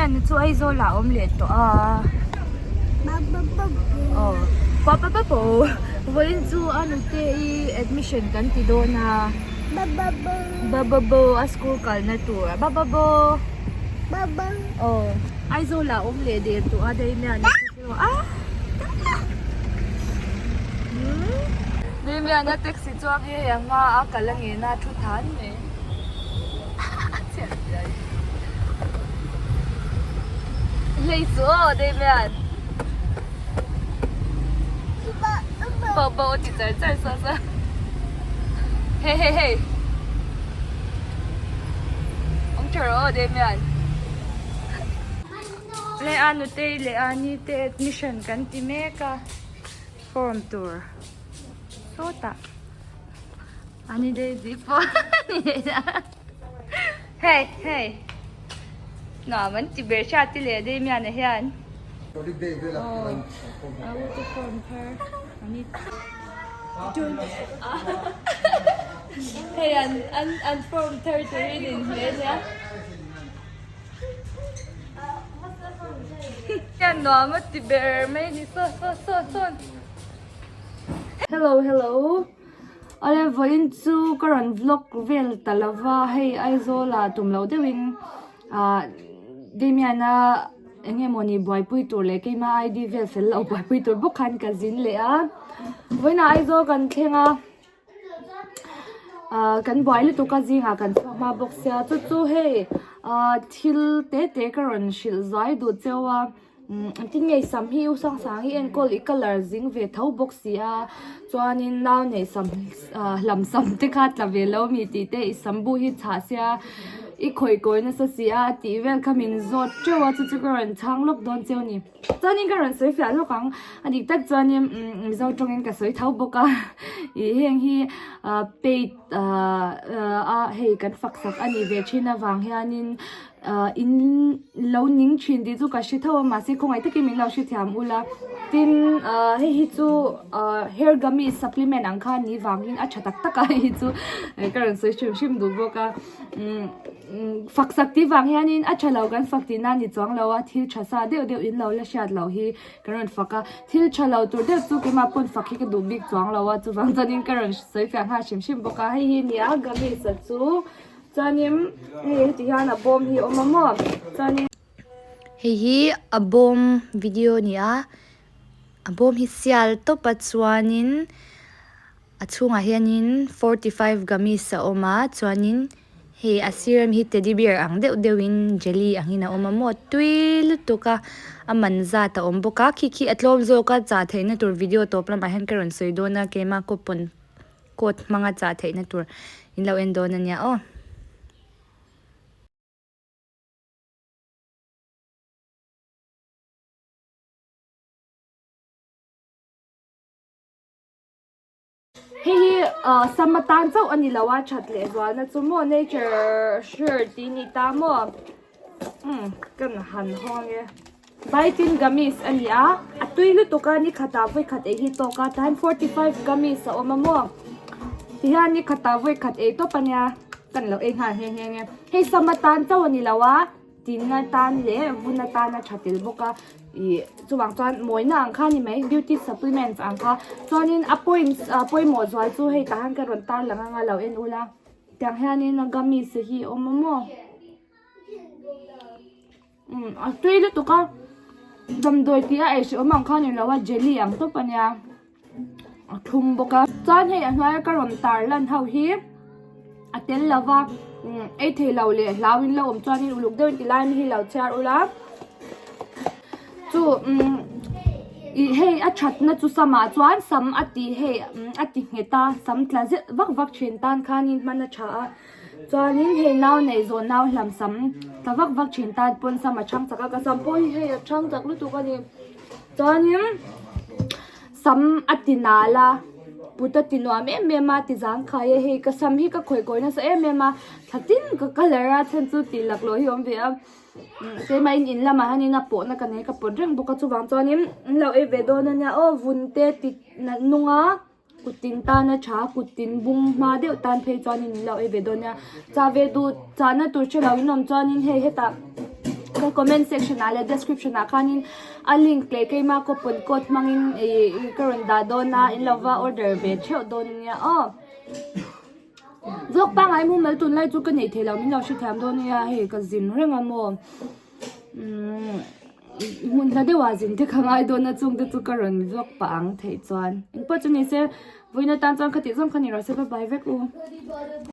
Damian chu Aizawl ah a awm leh tawh a aw pa-pa-pa-po vawiin chu a nute i admission kan ti dawn a ba-ba-bo a school kalna tur ba-ba-bo aw Aizawl ah a awm leh der tawh a Damian chu a Damian a taxi chuang hi hei a hma a kal a ngen a thu than mai. Hlei chu aw Damian Bo bo a ti char char saw saw Hey hey hey Awm tha rawh aw Damian Leh a nutei leh a ni te admission kan ti mek a form tur sawtah. Ani Daisy pawh Hey hey Nuam an ti ber hriat i leh Damian-a hian Aw a u te form thar ani Hei an an an form thar turin inhmeh ania Hian nuam a ti ber mai a ni saw saw saw sawn Hello hello Awle vawiin chu ka rawn vlog vel ta lo va hei Aizawl ah tum loh deuhin ah Damian a eng nge mawni buaipui tur leh keima ID vel fel loh buaipui tur bawk khan ka zin leh a vawiin ah Aizawl kan thleng a ah kan buai lutuk a zingah kan chhuak hma bawk sia chu chu hei ah thil te te ka rawn hrilh zai duh cheu a. Umm engtin nge sam hi u sang sang hi enkawl i colour zing ve tho bawk si a chuanin nau nei sam ah hlam sam te kha tla ve lo mi tih te i sam bu hi chhah sia i khawih kawi nasa si a tih vel kha min zawt teuh a chu chu ka rawn chhang lawk dawn cheu a ni chuanin ka rawn sawi fiah lawk ang a dik tak chuanin umm mizo tawngin ka sawi tho bawk a ih heng hi ah paid ah a hei kan fak sak a nih ve thin avang hianin. Ahh in lo ning thin tih chu ka hre tho a mahse khawngaih takin min lo hrethiam ula tin ahh hei hi chu ahh hair gummy supplement ang kha ni vangin a tha tak tak a hei hi chu ka rawn sawi hrim hrim duh bawk a umm fak sak tih vang hianin a tha lo kan fak tihna a ni chuang lo a thil tha sa deuh deuh in lo la hriat loh hi ka rawn fak a thil tha lo tur deuh chu keimah pawn fak hi ka duh bik chuang lo a chuvang chuanin ka rawn sawi fiah nghal hrim hrim bawk a hei hi nia gummies a chu. Chuanin hei heti hian a bawm hi a awm a maw chuanin. Hei hi a bawm video a ni a a bawm hi sial tawp a chuanin a chhungah hianin 45 gummies a awm a chuanin hei a sir ami hi teddy bear ang deuh deuhin jelly angin a awm a maw tui lutuk a a man zat a awm bawk a khi khi a tlawm zawk a chah theihna tur video tawp lamah hian ka rawn sawi dawn a keimah coupon. Code hmanga chah theihna tur in lo en dawn a nia aw. Hei hi ah sam atan chauh a ni lo a that leh zualna chu maw nature sure tih a ni ta maw umm kan han hawng ang e. Baitin gummies a ni a, a tui lutuk a ni khatah vawi khat ei hi tawk a tihian 45 gummies a awm a maw tihian ni khatah vawi khat ei tawp a nia kan lo ei nghal nghe nghe nghe hei sam atan chauh a ni lo a tin atan leh vun atan a tha tel bawk a ih chuvang chuan mawina ang kha a ni mai beauty supplements ang kha chuanin a points ah pawimawh zual chu hei tah hian ka rawn tar lang anga lo en ula tiang hianin a gummies hi a awm a maw. Umm a tui lutuk a damdawi tih a ei hrehawm ang kha a ni lo a jelly ang tawp a nia a thlum bawk a chuan hei a hnuaia ka rawn tar lan ho hi a tel lo va umm ei thei lo leh hlau in lo awm chuan in uluk deuhin ti lai mi hi lo chhiar ula chu umm ih hei a thatna chu samah chuan sam a tih hei a ti nghet a sam tla zet vak vak thin tan khanin hman a tha a. Chuanin hei nau neih zawh nau hlam sam tla vak vak thin tan pawn sam a chhang chak a ka sam pawh hi hei a chhang chak lutuk a ni chuanin sam a ti nal a put a ti nuam em em a ti zang khai a hei ka sam hi ka khawih kawi nasa em em a thla tin ka colour a chhan chu tih laklawh hi a awm ve a keimah in in lamah hianin a pawhna ka nei ka pawt reng bawk a chuvang chuanin an lo ei ve dawn a nia aw vun te ti nung a. Kut tin tan a tha, kut tin bung hma deuh tan phei chuanin min lo ei ve dawn nia. Chah ve duh chahna tur hre lo in awm chuanin hei hetah se comment section ah leh description ah khanin a link leh keima coupon code hmangin ih ka rawn dah dawn a in lo va order ve theuh dawn ania aw. Vlog pangngai mumal tunlai chu ka neih theih loh min lo hrethiam dawn ania hei ka zin reng a maw umm hmun hla deuh ah zin te ka ngai dawn a chung te chu ka rawn vlog pah ang theih chuan engpawh chu ni se vawiin atan chuan khatih zawng kha ni rawh se bye bye vek u.